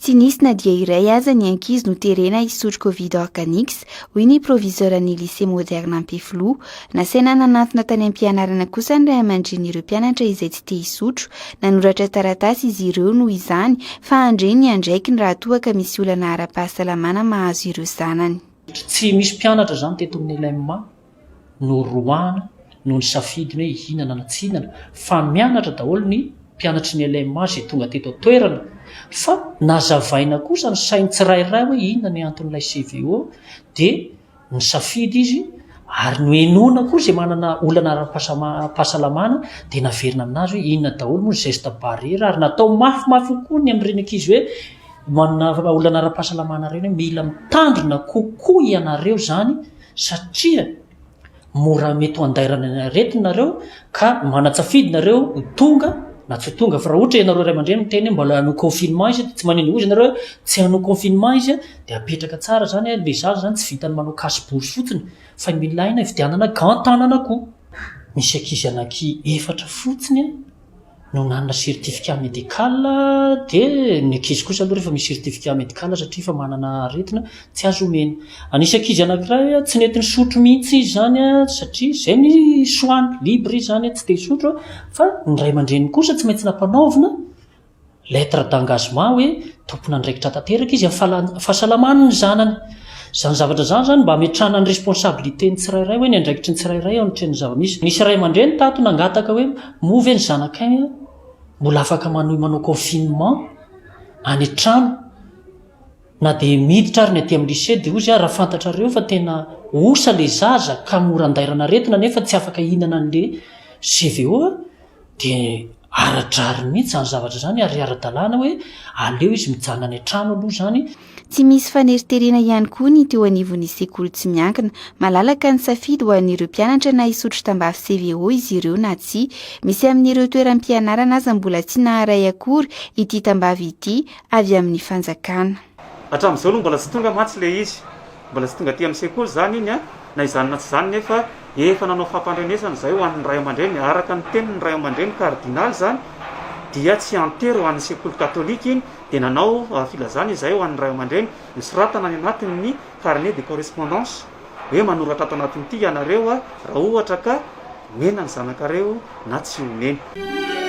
Tsy nisy na dia iray aza ny ankizy noterena hisotro Covid Organics, hoy ny proviseur-n'ny Lycée Moderne Ampefiloha. Nasaina nanantona tany am-pianarana kosa ny ray aman-drenin'ireo mpianatra izay tsy te hisotro. Nanoratra taratasy izy ireo noho izany fa handre ny andraikiny raha toa ka misy olana ara-pahasalamana mahazo ireo zanany. Tsy misy mpianatra izany teto amin'ny LMA noroahana noho ny safidiny hoe hihinana na tsy hihinana fa mianatra daholo ny mpianatry ny LMA izay tonga teto an-toerana fa nazavaina kosa ny sain'ny tsirairay hoe inona ny anton'ilay CVO dia nisafidy izy ary nohenoina koa izay manana olana ara-pahasalamana dia naverina aminazy hoe inona daholo moa ny geste barrière ary natao mafimafy kokoa ny amin'ireny ankizy hoe manana olana ara-pahasalamana ireny hoe mila mitandrina kokoa ianareo izany satria mora mety ho andairana ny aretina nareo ka manan-tsafidy nareo ho tonga na tsy ho tonga fa raha ohatra ianareo ray aman-dreny miteny hoe mbola hanao confinement izy dia tsy maninona ozy ianareo hoe tsy hanao confinement izy dia apetraka tsara zany le zaza zany tsy vitan'ny manao cache bouche fotsiny fa ilaina hividianana gant tanana koa. Misy ankizy anaky efatra fotsiny no nanana certificat médical dia ny ankizy kosa aloha rehefa misy certificat médical satria efa manana aretina tsy azo omena. Nisy ankizy anankiray tsy nety nisotro mihitsy izy izany satria izay ny choix-ny, libre izy izany tsy te hisotro fa ny ray aman-dreniny kosa tsy maintsy nampanaovina lettre d'engagement hoe tompon'andraikitra tanteraka izy amin'ny fahasalaman'ny zanany. Izany zavatra izany izany mba hametrahana ny responsabilité-n'ny tsirairay hoe ny andraikitry ny tsirairay ao anatrehan'ny zava-misy. Nisy ray aman-dreny tato nangataka hoe moa ve ny zanakay mbola afaka manohy manao confinement any an-trano na dia miditra ary ny aty amin'ny lycée dia hozy aho raha fantatrareo fa tena osa ilay zaza ka mora andairana aretina nefa tsy afaka hihinana an'ilay CVO Dia ara-drariny mihitsy izany zavatra izany ary ara-dalàna hoe aleo izy mijanona any an-trano aloha izany. Tsy misy faneriterena ihany koa ny teo anivon'ny sekoly tsy miankina. Malalaka ny safidy ho an'ireo mpianatra na hisotro tambavy CVO izy ireo na tsia. Misy amin'ireo toeram-pianarana aza mbola tsy naharay akory ity tambavy ity avy amin'ny fanjakana. Hatramin'izao aloha mbola tsy tonga mantsy ilay izy. Mbola tsy tonga aty amin'ny sekoly izany iny an, na izany na tsy izany nefa efa nanao fampandrenesana izahay ho an'ny ray aman-dreny, araka ny tenin'ny ray aman-dreny kardinaly izany dia tsy antery ho an'ny sekoly katolika iny, dia nanao filazana izahay ho an'ny ray aman-dreny, nosoratana any anatin'ny carnet de correspondance hoe manoratra ato anatin'ity ianareo raha ohatra ka omena ny zanakareo na tsy omena.